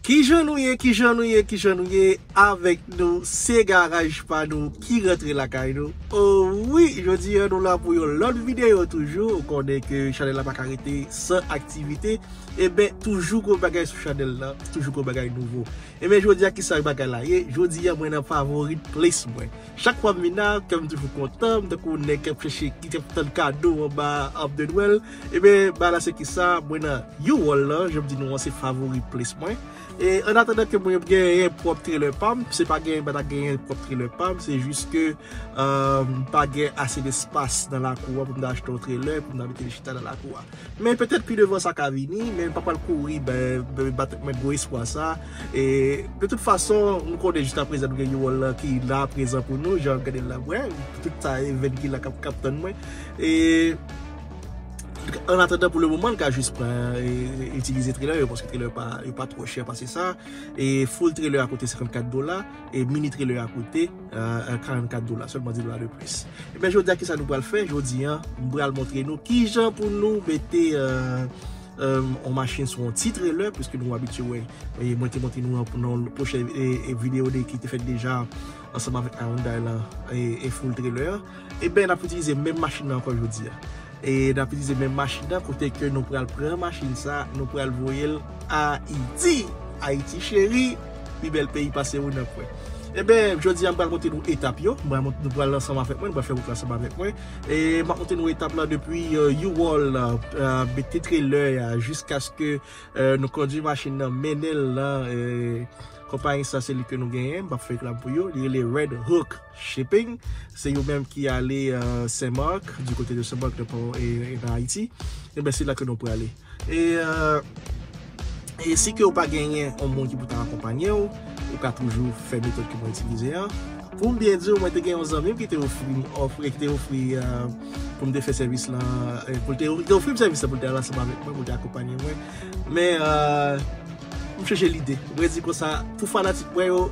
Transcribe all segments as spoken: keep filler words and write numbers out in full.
Kijan nou ye, kijan nou ye, kijan nou ye? Avèk nou, se garaj pa nou ki rantre lakay nou. Oh wi, jodi a nou la pou yon lòt videyo toujou. Ou konnen ke chanèl la pa ka rete san aktivite. Eben, toujou gwo bagay sou chanèl la, toujou gwo bagay nouvo. Eben, jodi a kisa bagay la ye? Jodi a mwen nan favorite place mwen. Chak fwa m vin la, kè m toujou kontan, m tankou nèg k ap chèche, ki t ap tann kado anba Arbre de Noël. Eben, bagay la se kisa, mwen nan U-Haul la, jan m di nou an, se favorite place mwen. E an atandan ke mwen genyen pwòp trailer pa m, se pa genyen, m pa ta genyen pwòp trailer pa m, se jis ke, euh, m pa gen ase despas nan lakou an pou m ta achte yon trailer, pou m ta mete l chita nan lakou a. Men petèt pi devan sa ka vini, men m pa pral kouri, ben, ben, ba tèt mwen gwo espwa sa. E de tout fason, nou konnen jiskaprezan nou gen U-Haul la ki la prezan pou nou, jan w gade l la, mwen, tout sa, e venn ki la k ap, k ap tann mwen. E an atandan, pou le moman, n ka jis pran, e, itilize trailer yo, paske trailer pa, yo pa twò chè pase sa. E full trailer a koute senkannkat dola, e mini trailer a koute, euh, karannkat dola, sèlman dis dola de plis. Ebyen, jodi a, kisa nou pral fè? Jodi a, m pral montre nou kijan pou nou mete, euh, euh, yon machin sou yon ti trailer, piske nou abitye wè, e mwen te montre nou nan, nan pwochen, e, e videyo de, ki te fèt deja ansanm avèk Hyundai lan, e, e full trailer. Ebyen, n ap itilize menm machin nan ankò jodi a. E n ap itilize menm machin nan, kote ke nou pral pran machin sa, nou pral voye l Ayiti. Ayiti cheri, pi bèl peyi pase ou nan pwen. Ebyen, jodi a, m pral montre nou etap yo. M pral mont-, nou pral ansanm avèk mwen, nou pral fè wout la ansanm avèk mwen. E m ap montre nou etap la depi, euh, U-Haul la, euh, mete trailer a, jiskaske, euh, nou kondui machin nan, mennen l nan, euh, konpayi sa, se li ke nou genyen, m p ap fè reklame pou yo. Li rele Red Hook Shipping. Se yo menm ki ale, euh, Saint-Marc, du côté de Saint-Marc, nan, e, e nan Ayiti. Ebyen, se la ke nou prale. E, euh, e si ke w pa genyen yon moun ki pou ta akonpanye w, ou ka toujou fè metòd ke mwen itilize an. Pou m byen di w, mwen te gen yon zanmi m ki te ofri m, ofri, ki te ofri, euh, pou m te fè sèvis lan, euh, pou l te, li te ofri m sèvis lan pou l te al ansanm avèk mwen, pou l te akonpanye mwen. Men, euh, m chanje lide. Mwen di konsa, pou fanatik mwen yo,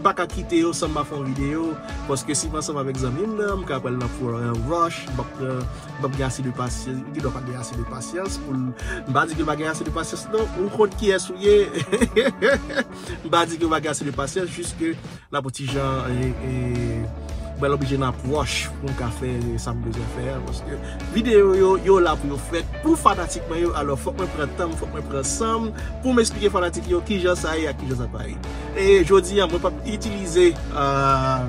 m pa ka kite yo san m pa fè yon videyo, paske si m ansanm avèk zanmi m nan, m ka pral nan Forum Rush, m p ap pran, m p ap gen ase de pasyans, m gendwa pa gen ase de pasyans pou l, m pa di ke m pa gen ase de pasyans non, ou konn kiyès ou ye, m pa di ke m pa gen ase de pasyans, jis ke l ap yon ti jan, e, e, mwen oblije nan apwòch pou m ka fè sa m bezwen fè a, paske videyo yo, yo la pou yo fèt pou fanatik mwen yo, alò fòk mwen pran tan m, fòk mwen pran san m pou m esplike fanatik yo kijan sa ye ak kijan sa pa ye. E jodi a, mwen p ap itilize, euh,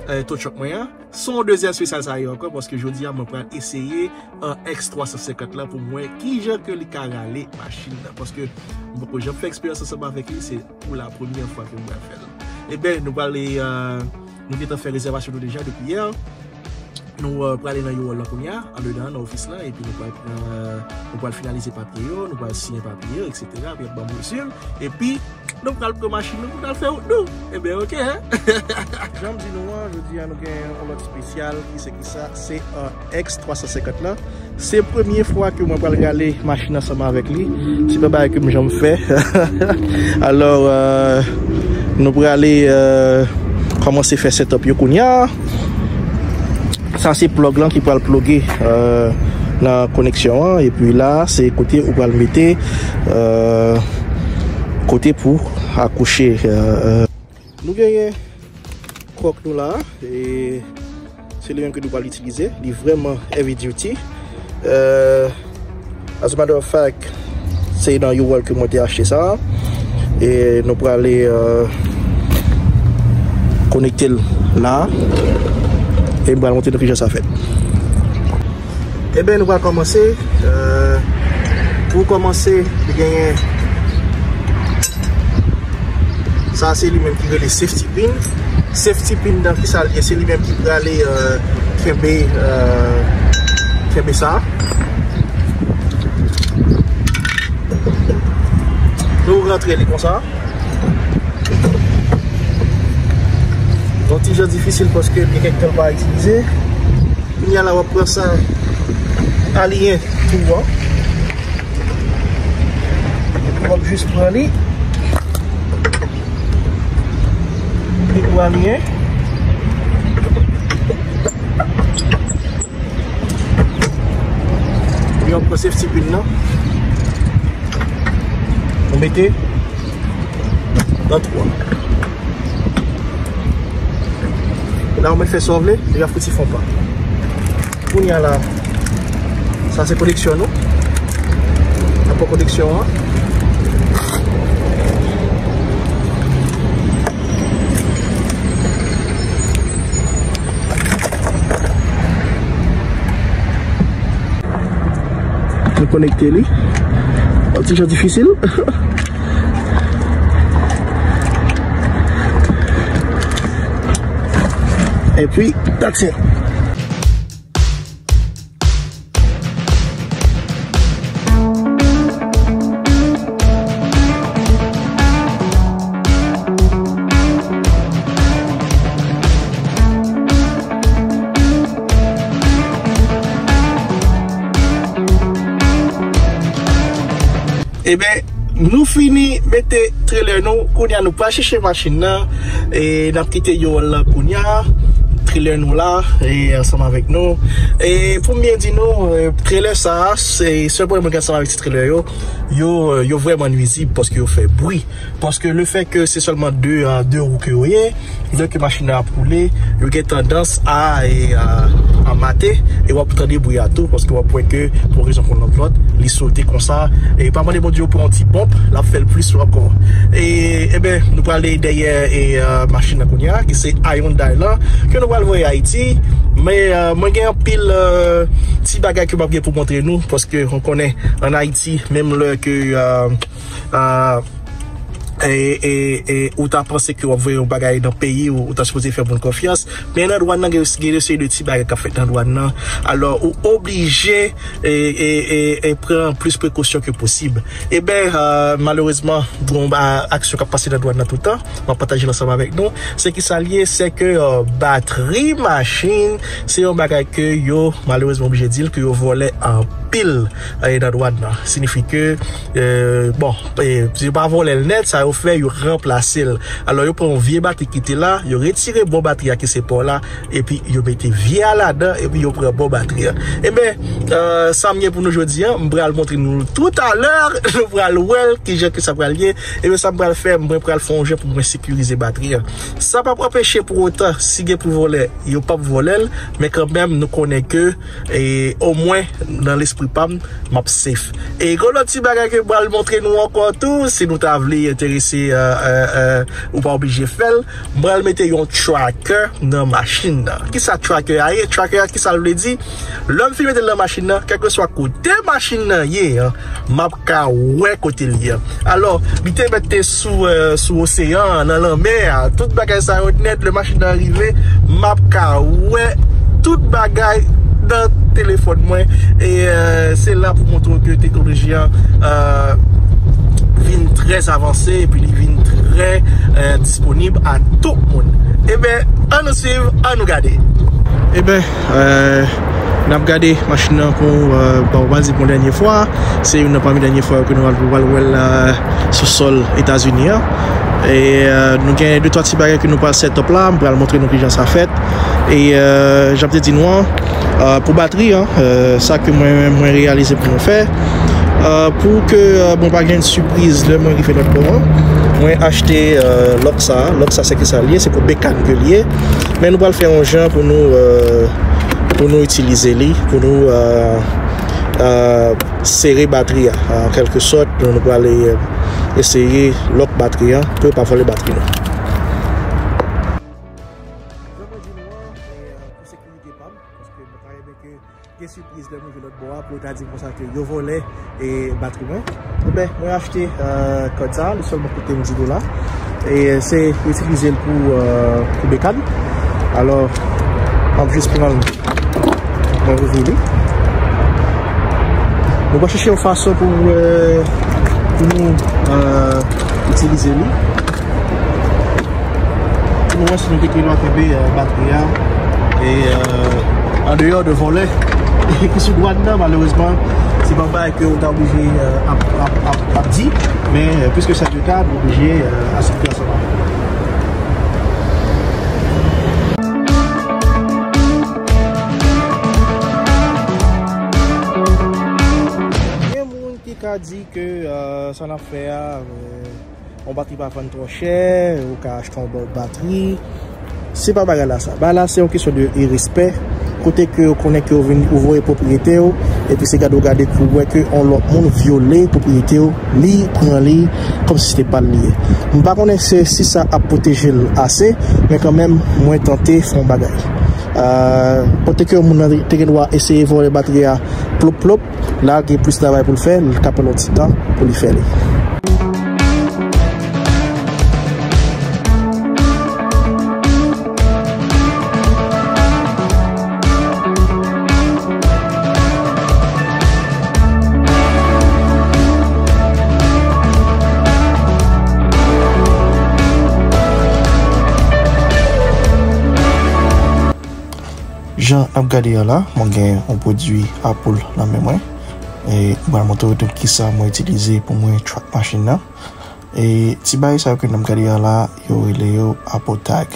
euh, tow truck mwen an. Se yon dezyèm espesyal sa ye ankò, paske jodi a, mwen pral eseye an X twa san senkant lan pou m wè kijan ke li ka rale machin nan. Paske m poko janm fè eksperyans ansanm avèk li, se pou la premyè fwa ke m pral fè l. Ebyen, nou prale, euh, nou gentan fè rezèvasyon nou deja depi yè. Nou, euh, prale nan U-Haul lan kounye a, andedan nan ofis lan, epi nou pral pran, euh, nou pral finalize papye yo, nou pral siyen papye yo, etsetera, epi y ap ban m resil, epi nou pral pran machin nou pou n al fè wout nou. Ebyen, oke, hein? Jan m di nou an, jodi a nou gen yon lòt espesyal, ki se kisa? Se, euh, X twa san senkant lan. Se premye fwa ke mwen pral rale machin ansanm avèk li. Se pa bagay ke m janm fè. Alò, euh, nou prale, euh, kòmanse fè setup yo kounye a. Sa se plug lan ki pral pluge, euh, nan koneksyon an. Epi la, se kote ou pral mete, euh, kote pou akouche, euh, euh. Nou genyen kròk nou la, e se li menm ke nou pral itilize. Li vrèman heavy duty. Euh, as a matter of fact, se nan U-Haul ke mwen te achte sa. E nou prale, euh, konekte l la. E m pral montre nou kijan sa fèt. Ebyen, nou pral kòmanse. Euh, pou kòmanse, li genyen sa, se li menm ki rele safety pin. Safety pin nan, kisa l ye? Se li menm ki prale, euh, kenbe, euh, kenbe sa. Nou rantre li konsa. Yon ti jan difisil paske gen kèk tan l pa itilize. Kounye a la, w ap pran sa, aliyen twou an. Epi w ap jis pran li. Epi w aliyen. Epi w ap pran safety pin nan. Ou mete. Nan twa. La, ou mèt fè sa w vle, li va fouti fè w pa. Kounye a la, sa se koneksyon nou. N ap pran koneksyon an. Nou konekte li. Yon ti jan difisil. Epi, aksyon. Ebyen, nou fini mete trailer nou. Kounye a, nou pral chèche machin nan. E n ap kite Yowòl la kounye a. Trailer nou la, e ansanm avèk nou. E pou m byen di nou, e, trailer sa a, se sèl pwoblèm mwen gen ansanm avèk ti trailer yo. Yo, yo vrèman nwizib paske yo fè bri. Paske le fè ke se sèlman de, a, de wou ke yo ye, lè ke machin nan ap woule, yo gen tandans a, e, a, a mate, e w ap tande bri a tou, paske w ap wè ke, pou rezon konn lòt lòt, li sote konsa, e pa mande Bondye pou yon ti bonp, l ap fè l plis ankò. E, ebyen, nou prale dèyè, e, a, machin nan kounye a, ki se Hyundai lan, ke nou pral voye Ayiti, men, a, mwen gen anpil, a, ti bagay ke m ap gen pou montre nou, paske w konnen, ann Ayiti, menm lè ke, a, a, e, e, e, ou ta panse ke w ap voye yon bagay nan peyi w, ou ta sipoze fè moun konfyans. Men nan dwàn nan, gen, gen yon seri de ti bagay k ap fèt nan dwàn nan. Alò, ou oblije, e, e, e, e pran plis prekosyon ke posib. Ebyen, a, malerezman, gen yon ba-, aksyon k ap pase nan dwàn nan toutan. M ap pataje l ansanm avèk nou. Se ki sa l ye? Se ke, a, batri machin, se yon bagay ke yo, malerezman, oblije di l, ke yo vòlè anpil, e, nan dwàn nan. Siyifi ke, e, bon, e, yo pa vòlè l nèt, sa yo fè, yo ranplase l. Alò, yo pran yon vye batri ki te la, yo retire bon batri a ki se pò la, epi yo mete vye a ladan, epi yo pran bon batri a. Ebyen, e, sa m gen pou nou jodi a, m pral montre nou toutalè, nou pral wè l, kijan ke sa pral ye. Ebyen, sa m pral fè, mwen pral fè yon jan pou mwen sekirize batri a. Sa p ap anpeche pou otan, si gen pou vòlè, yo p ap vòlè l, men kanmenm, nou konnen ke, e, omwen, nan lespri pa m, m ap safe. E gen lòt ti bagay ke m pral montre nou ankò tou, si nou ta vle enterese, e, e, e, ou pa oblije fè l, m pral mete yon tracker nan machin nan. Kisa tracker a ye? Tracker a, kisa l vle di? Lè m fin mete l nan machin nan, kèlkeswa kote machin nan ye an, m ap ka wè kote l ye an. Alò, li te mèt te sou, e, sou oseyan an, nan lanmè a. Tout bagay sa yo nèt, lè machin nan rive, m ap ka wè tout bagay nan telefòn mwen. E, e, se la pou montre w ke teknoloji an, e, vin trè avanse, epi li vin trè, e, disponib a tout moun. Ebyen, ann nou swiv, ann nou gade. Ebyen, e, n ap gade machin nan pou, e, bon, m pral di pou dènye fwa. Se youn nan pami dènye fwa ke nou pral, pral wè l, e, sou sòl Etazini an. E, e, nou gen de twa ti bagay ke nou pral set up la, m pral montre nou kijan sa fèt. E, e, jan m te di nou an, e, pou batri an, e, sa ke mwen, mwen reyalize pou nou fè, e, pou ke, e, mwen pa gen sipriz lè mwen rive lòt bò an, mwen achte, e, lòk sa, lòk sa se ki sa l ye, se pou bekàn ke l ye. Men nou pral fè yon jan pou nou, e, pou nou itilize li, pou nou, e, e, sere batri a, an kèlke sòt, nou, nou pral, e, eseye lòk batri an pou yo pa vòlè batri nou. Jan mwen di nou an, e, pou sekirite pa m, paske mwen pa renmen ke gen sipriz lè m rive lòt bò a pou yo ta di m konsa ke yo vòlè, e, batri mwen. Ebyen, mwen achte, e, kòd sa, li sèlman koute m dis dola. E se itilize l pou, e, pou bekàn. Alò, m ap jis pran l, mwen ouvri li. Nou va chèche yon fason pou, e, pou nou, e, itilize li. Pou nou wè si nou te gentan kenbe, e, batri a. E, e, andeyò de vòlè ki sou dwàn nan, malerezman, se pa yon bagay ke ou ta oblije, e, ap, ap, ap, ap di, men, e, pliske sa de ka, nou oblije, e, asepte ansanm avè l. Gen moun ki ka di ke, e, sa n ap fè a, e, Yon batri pa vann twò chè, ou ka achte yon lòt batri. Se pa bagay la sa. Bagay la se yon kesyon de, e, respè. Kote ke ou konnen ke ou vin, ou voye pwopriyete w, epi se gade ou gade ke ou wè ke yon lòt moun vyole pwopriyete w, li pran li kòmsi se te pa l li ye. M pa konnen se, si sa ap pwoteje l ase, men kanmenm, mwen tante fè yon bagay. Euh, kote ke yon moun nan te gen dwa eseye vòlè batri a, plop, plop, la, gen plis travay pou l fè, l ka pran yon ti tan pou li fè li. Jan n ap gade an la, mwen gen yon pwodui Apple nan men mwen. E mwen pral montre w tou kisa mwen itilize pou mwen track machin nan. E ti bagay sa yo ke n ap gade an la, yo rele yo Apple Tag.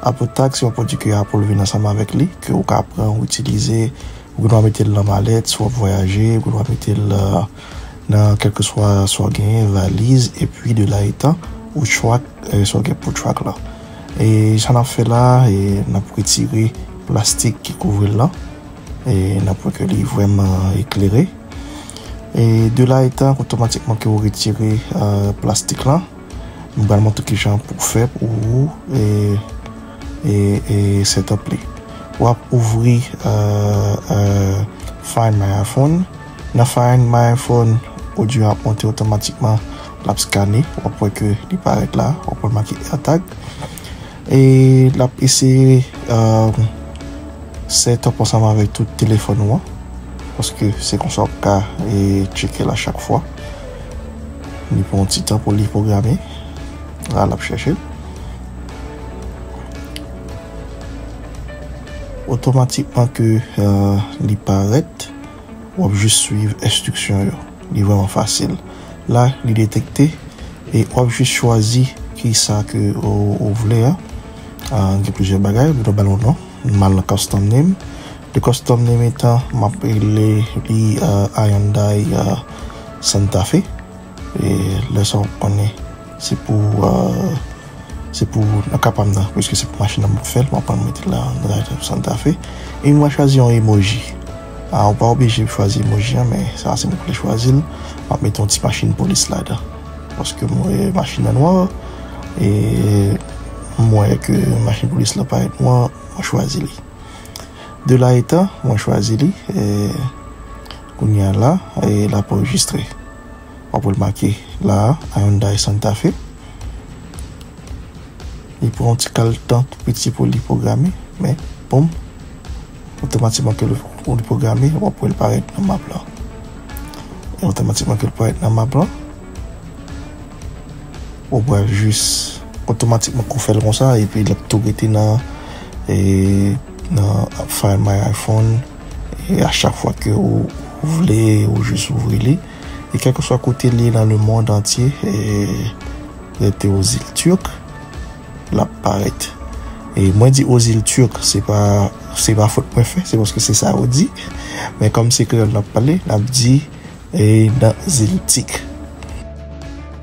Apple Tag se yon pwodui ke Apple vin ansanm avèk li, ke ou ka pran, ou itilize, ou gen dwa mete l nan malèt, si w ap vwayaje, ou gen dwa mete l, euh, nan kèlkeswa sa w genyen, valiz, epi de la etan, ou track, euh, sa w gen pou track la. E sa n ap fè la, e n ap retire plastik ki kouvri l lan. E n ap wè ke li vrèman eklere. E de la etan, otomatikman ke ou retire, euh, plastik lan, m pral montre kijan pou fè pou ou, e, e, e set up li. W ap ouvri, euh, euh, Find My iPhone. Nan Find My iPhone, pwodui a ap monte otomatikman, l ap skane, w ap wè ke li parèt la, w ap wè l make AirTag. E l ap eseye, euh, set up ansanm avèk tout telefòn ou an, paske se konsa w ap ka, e, tcheke l a chak fwa. Li pran yon ti tan pou li pwograme. La, l ap chèche l. Otomatikman ke, euh, li parèt, w ap jis swiv enstriksyon yo. Li vrèman fasil. La, li detekte e w ap jis chwazi kisa ke ou, ou vle a. Ah, gen plizyè bagay, ou dwe ba l yon non. M al nan custom name. De custom name etan, m ap rele li, ah, Hyundai, ah, Santa Fe. E lè sa w konnen, se pou, ah, se pou nan ka pa m nan, piske se pou machin nan m ap fè l, m ap pran mete la nan Santa Fe. E m va chwazi yon emoji. Ah, ou pa oblije chwazi emoji an, men sa se mwen ki chwazi l. M ap mete yon ti machin polis ladan. Paske m wè machin nan nwa, e m wè ke machin polis la parèt nwa, mwen chwazi li. De la etan, mwen chwazi li, e kounye a la, e l ap anrejistre. W ap wè l make la a, Hyundai Santa Fe. Li pran yon ti kal tan tou piti pou li pwograme, men, boum, otomatikman ke li, li pwograme, w ap wè l parèt nan map lan. E otomatikman ke l parèt nan map lan, ou pral jis otomatikman ke w fè l konsa, epi l ap tou rete nan, e, nan Find My iPhone, e a chak fwa ke ou, ou vle, ou jis ouvri li. E kèlkeswa kote l ye nan le mond antye, e, rete o zil Tirk, l ap parèt. E mwen di o zil Tirk, se pa, se pa fòt mwen fè, se paske se sa yo di. Men kòm se kreyòl n ap pale, n ap di, e, nan zil Tik.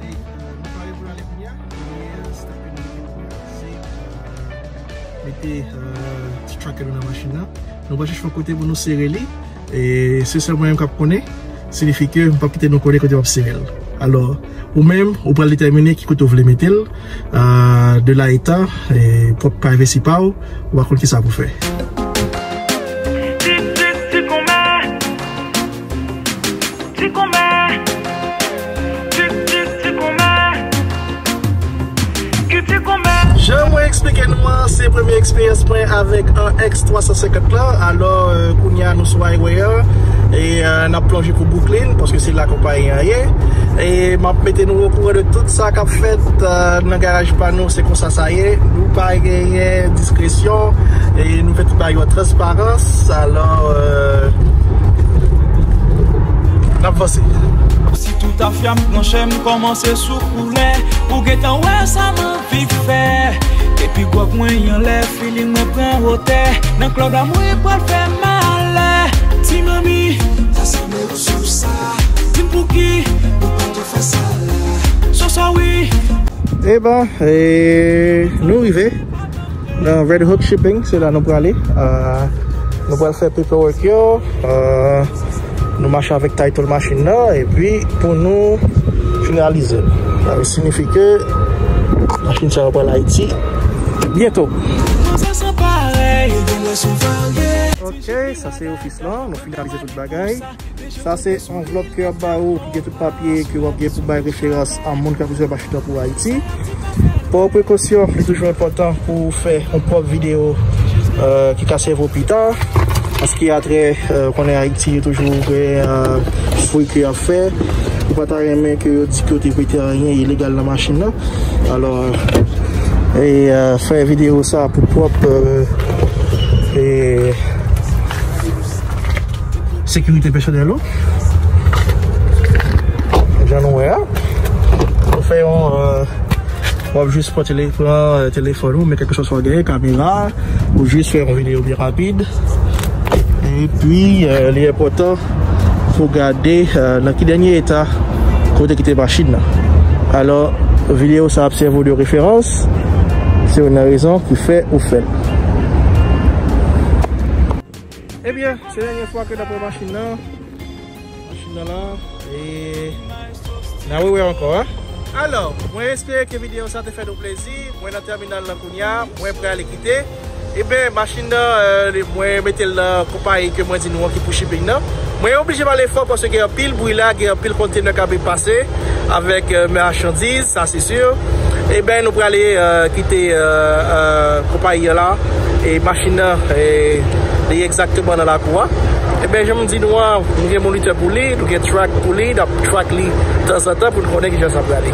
E, e, nou pare pou n ale kounye a. E, e, step ke nou mete kounye a, se, e, mete, e, ti tracker nou nan machin nan. Nou pral chèche yon kote pou nou sere li. E se sèl mwen menm k ap konnen, siyifi ke m p ap kite nou konnen kote m ap sere l. Alò, ou menm, ou pral detèmine ki kote w vle mete l, a, de la etan, e, pwòp privacy pa w, ou va konn kisa pou fè. Jan mwen eksplike nou an, se premye eksperyans mwen avèk an X twa san senkant lan. Alò, e, kounye a nou sou highway an, e, e, n ap plonje pou Brooklyn, paske se la konpayi an ye. E m ap mete nou okouran de tout sa k ap fèt, e, nan garaj pa nou, se konsa sa ye. Nou pa genyen diskresyon, e nou fè tout bagay an transparans. Alò, e, n ap vanse. Si tout afè m pran chè, m kòmanse sou koulè. Ou gentan wè sa m anvi fè. Depi gwòg mwen anlè, feeling mwen pran wotè. Nan club la, mwen pral fè malè. Ti manmi, ta sanble w sou sa. Di m pouki ou pa tou fè sa la. So sorry, Eben, e, nou rive nan Red Hook Shipping, se la nou prale. Ah, nou pral fè paperwork yo. Ah, nou mache avèk title machin nan, epi pou nou finalize l. Sa vle siyifi ke machin sa yo pral Ayiti byento. Ok, sa se ofis lan, nou finalize tout bagay. Sa se anvlòp ke y ap ba ou, ki gen tout papye ke w ap gen pou bay referans a moun k ap bezwen machin nan pou Ayiti. Pran prekosyon, li toujou enpòtan pou w fè yon pwòp videyo, eh, ki ka sèvi w pita. Paske atrè, eh, konnen Ayiti, yo toujou gen, eh, fouy ke y ap fè. Ou pa ta renmen ke yo di ke w te mete anyen ilegal nan machin nan. Alò, e, eh, fè videyo sa pou pwòp, eh, e, sekirite pèsonèl ou. Jan nou wè a, ou fè yon, eh, w ap jis pran tele-, pran, eh, telefòn ou, men kèlkeswa sa w genyen, kamera, ou jis fè yon videyo byen rapid. Epi, eh, li enpòtan pou w gade, eh, nan ki dènye eta ke w te kite machin nan. Alò, videyo sa ap sèvi w de referans, se youn nan rezon ki fè ou fè l. Ebyen, se dènye fwa ke n ap wè machin nan. Machin nan la, e n a rewè ankò, a. Alò, mwen espere ke videyo sa te fè nou plezi. Mwen nan tèminal lan kounye a, mwen prale kite. Eben, machin nan, eh, li, mwen mete l nan konpayi ke mwen di nou an ki pou shipping nan. Mwen oblije pale fò paske gen anpil bri la, gen anpil kontenè k ap pase avèk, eh, machandiz. Sa se si. Eben, nou prale, eh, kite, eh, eh, konpayi an la. E machin nan, eh, li egzakteman nan lakou a. Eben, jan m di nou an, nou gen monitè pou li, nou gen track pou li, n ap track li tanzantan pou n konnen kijan sa prale.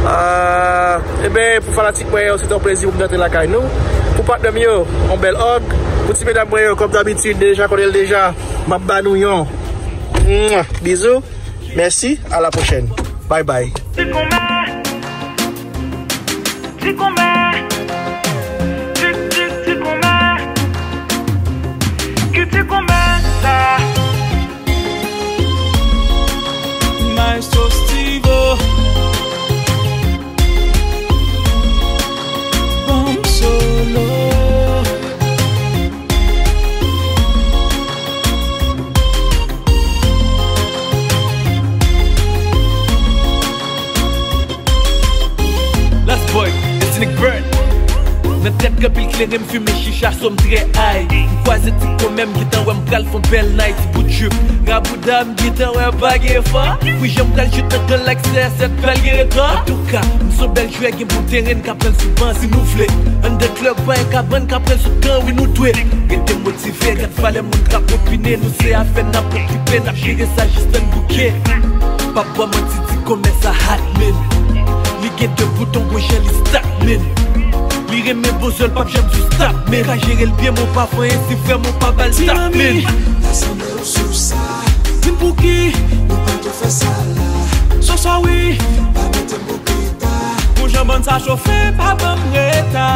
Eh, eben, pou fanatik mwen yo, se te yon plezi pou m rantre lakay nou. Pou patnè m yo, yon bèl hug. Pou ti medam mwen yo, kòm dabitid, deja konnen l deja, m ap ba nou yon bizou. Mèsi, à la prochaine. Bye bye. Ti konmè. Ti konmè. Ti, ti, ti konmè. Ki ti konmè sa? Maestro Stevo. Banm solo. Last boy, Ethnic Bird. Nan tèt gen pil kleren, m fimen chicha, so m trè ay. M kwaze ti konmè, m gentan wè m pral fon bèl night. Ti bout jup, rabouda, m gentan wè pa gen fa. Wi, jan m pral joute nan gang like sè sèt bèl gen retwa. Antouka, m son bèl jwè, gen bon teren, n ka pran l sou ban si nou vle. Anndan klèb, pa yon kabann, ka pran l sou kan, wi nou dwe. Rete motive, gad valè moun k ap opine, nou se afè n ap okipe, n ap jere sa jis lè n bouke. Pa bò manti, ti konmè sa hot, man. Li gen de bouton, gwo jan li start, man. Li renmen bozo, l p ap janm di w stop, man. Ka jere l byen, men w pa vanyen, si vrèman w pa ba l stop, man. Ti manmi, ta sanble w sou sa. Di m pouki nou pa tou fè sa la. Sòsò wi, pa mete m pou pita. Pou jan bann sa chofe, pa ban m reta.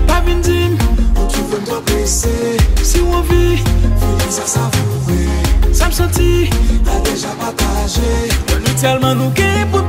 Pa vin di m ou twouve m twò prese. Si w anvi, vini sa savoure. Sa m santi, a deja pataje. Nou tèlman nou gen pou